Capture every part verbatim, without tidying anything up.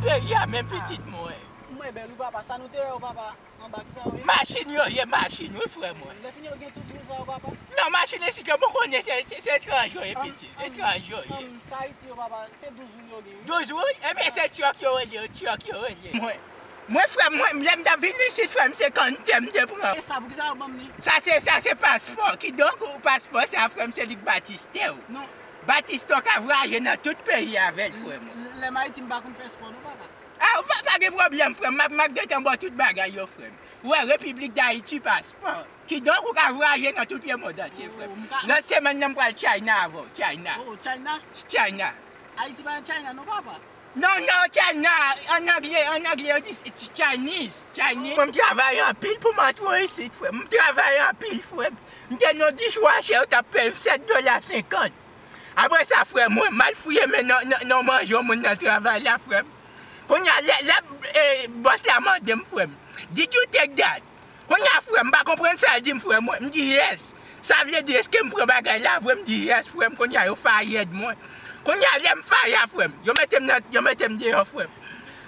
Peyi a menm pitit mwen. Mwen bèl wi papa, sa nou te wè yo papa, anba ki sa yo ye? Machin yo ye, machin wi frè mwen. Lè fini yo gen tout woul sa yo papa? Non, machin isit yo bon konnen se, se, se etranj yo ye pitit, se etranj yo ye. Sa Ayiti yo papa, se douz woul yo gen wi. Douz woul? Ebyen se tchòk yo rele, tchòk yo rele. Mwen, mwen frè mwen, lè m t ap vin isit frè m, se kanntè m te pran. E sa, poukisa yo ban m li? Sa se, sa se paspò, kidonk ou paspò sa frè m, se li k batistè w. Non. Batistè w ka vwayaje nan tout peyi avè l frè mwen. Lè m Ayiti m pa konn fè spò non papa. Ah, ou pa, pa gen pwoblèm, frè m. M ap, m ap gentan ba w tout bagay yo, frè m. Ou wè, Repiblik Dayiti, paspò. Kidonk, ou ka vwayaje nan tout lemonn antye, frè m. Lòt semèn nan, m pral China avè w, China. Oh, China? China. Ayiti pa nan China, non, papa? Non, non, China. An anglè, an anglè, yo di Ch-, Chinese, Chinese. Mwen, m travay anpil pou m antre isit, frè m. M travay anpil, frè m. M te nan dishwasher, yo t ap peye m sèt dola senkant. Apre sa, frè mwen, m al fouye men nan, nan, nan manje yon moun nan travay la, frè m. Kounye a, lè, lè, eh, bòs la mande m, frè m, "Did you take that?" Kounye a, frè m, m pa konprann sa l di m, frè mwen. M di, "Yes." Sa vle di, èske m pran bagay la vre? M di, "Yes," frè m. Kounye a, yo fired mwen. Kounye a, lè m fire, frè m, yo mete m nan, yo mete m deyò, frè m.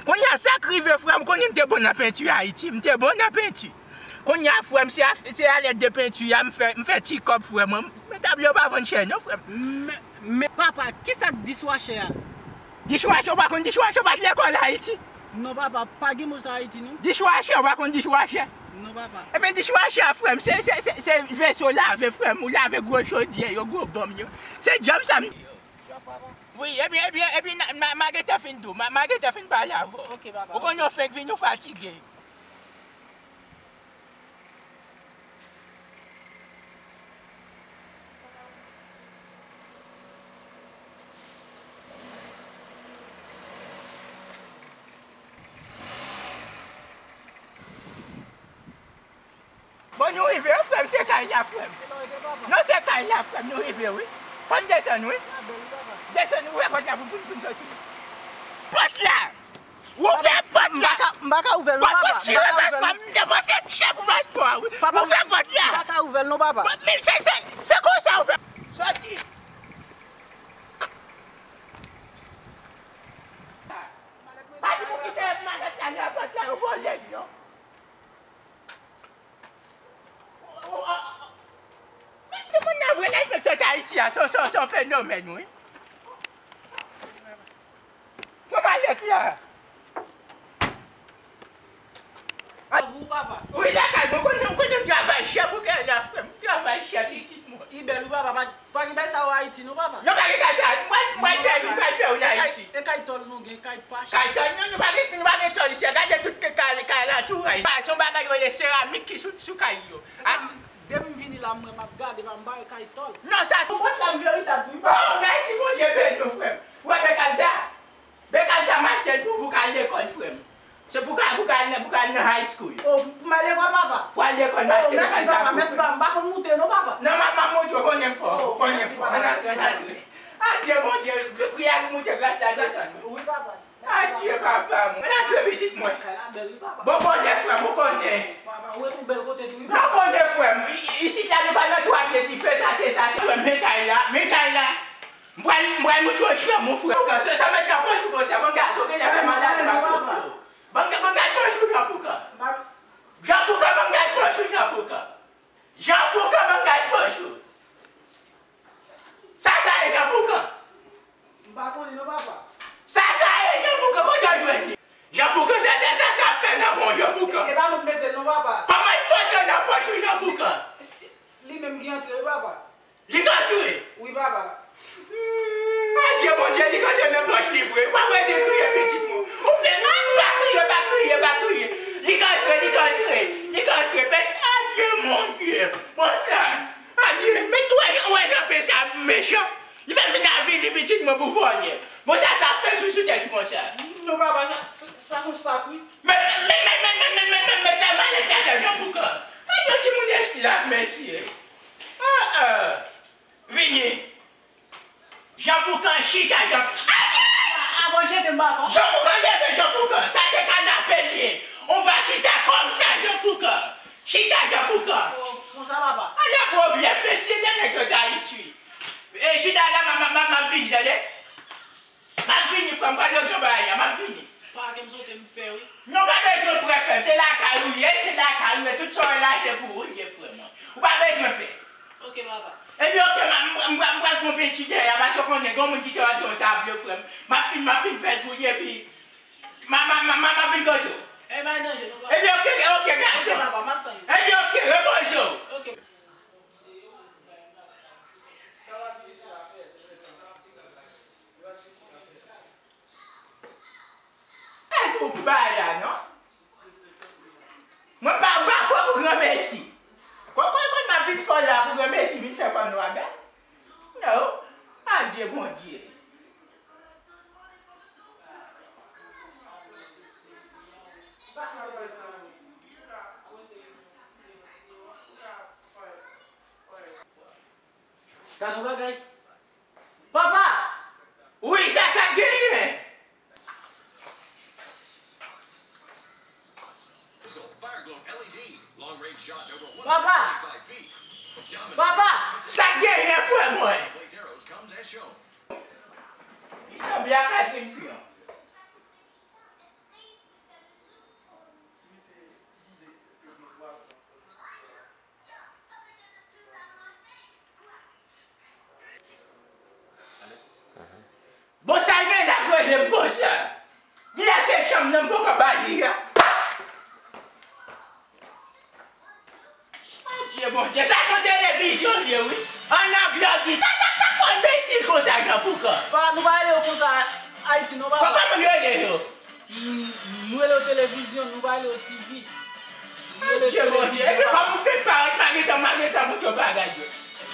Kounye a, sa k rive, frè m, konnen m te bon nan penti Ayiti. M te bon nan penti. Kounye a, frè m, se a, se a lèd de penti a, m fè, m fè ti kòb, frè mwen. Men tablo yo pa vann chè, non, frè m. Men, men papa, kisa k dishwasher a? Dishwasher, ou pa konn dishwasher, ou pa t lekòl Ayiti? Non, papa, pa gen mo sa Ayiti, non. Dishwasher, ou pa konn dishwasher? Non, papa. Ebyen, dishwasher a, frè m, se, se, se, se veso lave, frè m. Ou lave gwo chodyè yo, gwo bonm yo. Se djòb sa m. Wi, ebyen, ebyen, ebyen, na, ma, ma gentan fin di w, ma, ma gentan fin pale avè w. Ok, papa. Ou konn yon fenk vin ou fatige. Bon, nou rive wi, frè m, se kay la, frè m. Non, se kay la, frè m, nou rive, wi. Fò n desann, wi. Desann, ouvè pòt la pou, pou, pou n soti. Pòt la! Ouvè pòt la! M pa ka, m pa ka ouvè l, non, papa. M pa ka ouvè l, non. M depanse chè pou paspò a, wi. Ouvè pòt la! M pa ka ouvè l, non, papa. Men se, se, se konsa ouvè. Soti! Pa di pou kite malèt la nan pòt la, yo vòlè l, non. Men timoun nan vre, lè l fèk sot Ayiti a, se, se, se yon fenomèn, wi. Pran malèt la. Wi, lakay mwen, ou konnen, ou konnen m travay chè pou kay la, frè m. M travay chè, pitit mwen. Li bèl, wi, papa. Pa gen bagay sa yo Ayiti non, papa. Non, pa gen kay sa. M pral, m pral fè, m pral fè youn Ayiti. E kay tòl nou gen, kay pach. Kay tòl, non, nou pa gen, nou pa gen tòl isi a. Gade tout kay, kay alantou a. Se yon bagay yo rele seramik ki sou, sou kay yo. Depi m vini la, mwen, m ap gade, m pa wè kay tòl. Non, sa se yon pòt la m veritab tou. Oh, mèsi Bondye beni w, frè m. Ou wè, men kay sa. Bekal sa m achte l pou, pou w ka al lekòl, frè m. Se pou w ka, pou w ka al nan, pou w ka al nan high school. Oh, pou m al lekòl, papa? Pou w al lekòl, m achte bekal sa pou ou. Oh, mèsi, papa, mèsi, papa. M pa konn moute, non, papa. Non, m ap, m ap montre w, konnen m fò, ou konnen m fò. Ann antre, ann antre. Adye, Bondye, priyè ki moute, gras la desann, wi. Wi, papa. Adye, papa, mwen. Ann antre, pitit mwen. Kay la bèl, wi, papa. Bon, konnen, frè m, ou konnen. Papa, ou ret ou bèl kote tou, wi, papa. Non, konnen, frè m. I-, i-, isit la, nou pa nan twa pye dife, sa se, sa se, frè m, men kay la, men kay la. M pral, m pral moutre w chanm ou, frè. Foukan, sa, sa mèt nan pòch ou konsa, ban m gade, ou genlè fè maladi pa twòp yo. Ban m, ban m gade pòch ou, Jan Foukan. Jan Foukan, ban m gade pòch ou, Jan Foukan. Jan Foukan, ban m gade pòch ou. Sa, sa ye, Jan Foukan. M pa konnen non, papa. Sa, sa ye, Jan Foukan, kote w jwenn li? Jan Foukan, sa, sa, sa, sa ap fè nan men w, Jan Foukan. E pa mwen k mete l non, papa. Kòman l fè antre nan pòch ou, Jan Foukan? Li menm ki antre wi, papa. Li ka antre? Wi, papa. Adye Bondye, li ka antre nan pòch li vre. Ou pa prese kriye, pitit mwen. Ou fè mal, pa kriye, pa kriye, pa kriye. Li ka antre, li ka antre, li ka antre. Adye Bondye. Bonswa. Adye, men tou wè, wè jan pè sa mechan. Li fè m vin avili pitit mwen pou vòlè. Bon, sa, sa fè sou, sou tèt ou konsa. Non, papa, sa, sa, sa se yon sak, wi. Men, men, men, men, sa malèt la, Jan Foukan. Gade yon timoun esklav, mesye. Ah, ah. Vini. Jan Foukan, chita, Jan Foukan. Ah, ah, bon, jete m, papa. Jan Foukan, jete Jan Foukan. Sa se kanape l ye. On va chita kòm sa, Jan Foukan. Chita, Jan Foukan. Oh, konsa, papa. Ala pwoblèm, mesye, de nèg sot Ayiti. E chita la, m, m, m, m ap vini, tande. M ap vini, frè m, pral regle bagay la, m ap vini. Pa ke m sote m pè, wi. Non, pa bezwen pè, frè m. Se lakay ou ye, se lakay ou ye. Tout sa w wè la, se pou ou l ye, frè mwen. Ou pa bezwen pè. Ok, papa. Epi, ok, m, m, m, m pral fè yon penti dèyè a, paske w konnen, gen moun ki te rantre yon tablo, frè m. M ap fin, m ap fin fè l pou li, epi, m a, m a, m a, m a, m a vin kote w. E, pa danje, non, papa. Epi, ok, ok, gason. Ok, papa, m ap tann. Epi, ok, repoze w. Ok. Ay, pou bagay la, non. Mwen pa, pa fò pou granmesi. Konprann konn m ap vin fò la pou granmesi vin fè panno a bèl. Non. Adye, Bondye. Gade yon bagay. Papa! Wi, sa, sa k genyen? Papa! Papa! Sa k genyen, frè mwen? Li sanble a Catherine Fion. Bon, sa l gen la, rele m konsa. Di la se chanm nan m poko ba li a. Adye, Bondye, sa se yon televizyon l ye, wi. An anglè, di, sa, sa, sa fè w enbesil konsa, Jan Foukan? Pa, nou pa rele yo konsa Ayiti, non, papa. Kòman m rele yo? M, m rele yo televizyon, nou pa rele yo T V. Adye, Bondye. Epi kòm ou fèk parèt, m a gentan, m a gentan montre w bagay yo.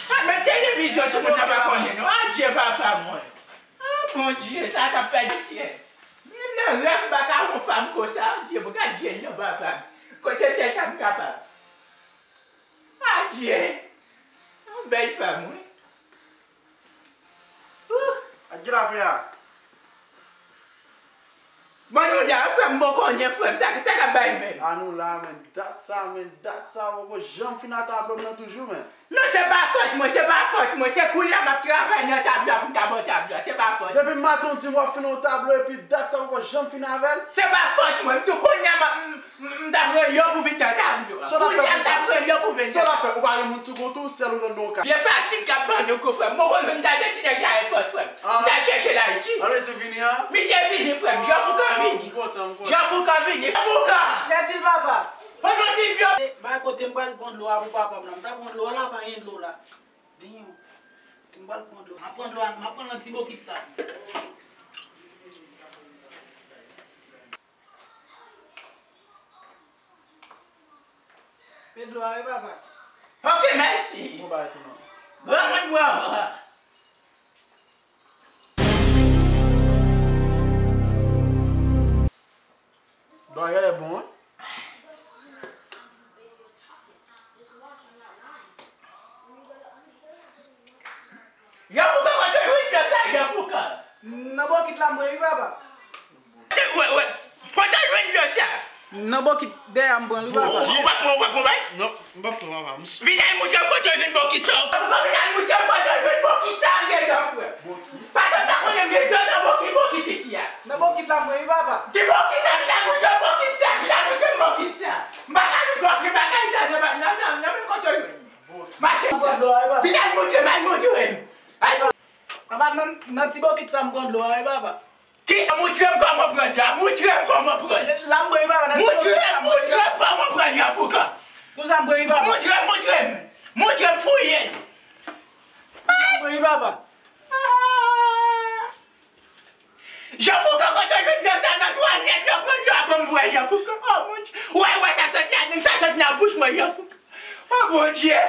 A, menm televizyon, timoun nan pa konnen, non. Adye, papa mwen. A, Bondye, sa t ap pèdi. Menm nan rèv, m pa ka wè yon fanm konsa. Adye, mwen gad je l, non, papa. Konsa, se sèl sa m kapab. Adye. Yon bèl fanm, wi. Ouh! Ak ki lapè a? Bon, nou la, frè m, bon konnen, frè m, sa, sa k ap bay menm? A nou la, men dat sa, men dat sa, poko janm fin a tablo m nan toujou, men. Non, se pa fòt mwen, se pa fòt mwen, se koulye a m ap travay nan tablo a pou m ka ba w tablo a, se pa fòt. Depi maten w di m w ap fin yon tablo, epi dat sa, poko janm fin avè l? Se pa fòt mwen, m tou kounye a m ap, m, m, m t ap rele yo pou vin nan tablo a. Kounye a m t ap rele yo pou vin nan. Sa w ap fè? Ou pa gen moun sou kont ou, sèl ou rann nou ka. Vye fatig k ap ban nou kou, frè m. Mwen konnen m t al gen ti nèg la repòt, frè m. M t al chèche l Ayiti. Alò, misye vini an? Misye vini, frè m. Jan Foukan vini. M kontan, m kontan. Jan Foukan vini. Jan Foukan! Y a-t-il, papa? Pandan w di vye. Bay kote m pral pran dlo a pou papa m la. M ta pran dlo a la, pa gen dlo la. Dinyo. Kote m pral pran dlo. M ap pran dlo a, m ap pran nan ti bokit sa. Pedro, a wi, papa. Ok, mèsi. Bon bagay, tonton. Granmoun, bravo. Bagay la bon, wi. Jan Foukan, kote w jwenn dlo sa, Jan Foukan? Nan bokit la m pran wi, papa. Wè, wè, kote w jwenn dlo sa? Nan bokit dèyè a m pran l wi, papa. Ou, ou, ou pa pran, ou pa pran bay? Non, m pa pran, papa. M s- Vin al montre m kote w jwenn bokit sa. Jan Foukan, vin al montre m kote w jwenn bokit sa, m gen dlo, frè. Bokit? Paske m pa konnen m gen dlo nan bokit, bokit isi a. Nan bokit la m pran wi, papa. Ki bokit sa? Vin al montre m bokit sa, vin al montre m bokit sa. M pa ka vin kontre bagay sa, nan, nan, nan, nan menm kote w jwenn. Mache sa. Vin al montre m, al montre m. Al. Papa, nan, nan ti bokit sa m pran dlo a wi, papa. Kisa? Montre m kòman pran dlo a, montre m kòman pran l. La m pran wi, papa, nan ti bokit sa m pran dlo a. Montre m, montre m kòman pran l, Jan Foukan. Konsa m pran wi, papa. Montre m, montre m. Montre m, fouye l. Konsa m pran wi, papa. Ah! Jan Foukan, kote w jwenn dlo sa nan twalèt yo pran dlo a ban m bwè, Jan Foukan? Oh, mon Dieu. Ou wè, ou wè sa sot la, sa sot nan bouch mwen, Jan Foukan. Oh, mon Dieu.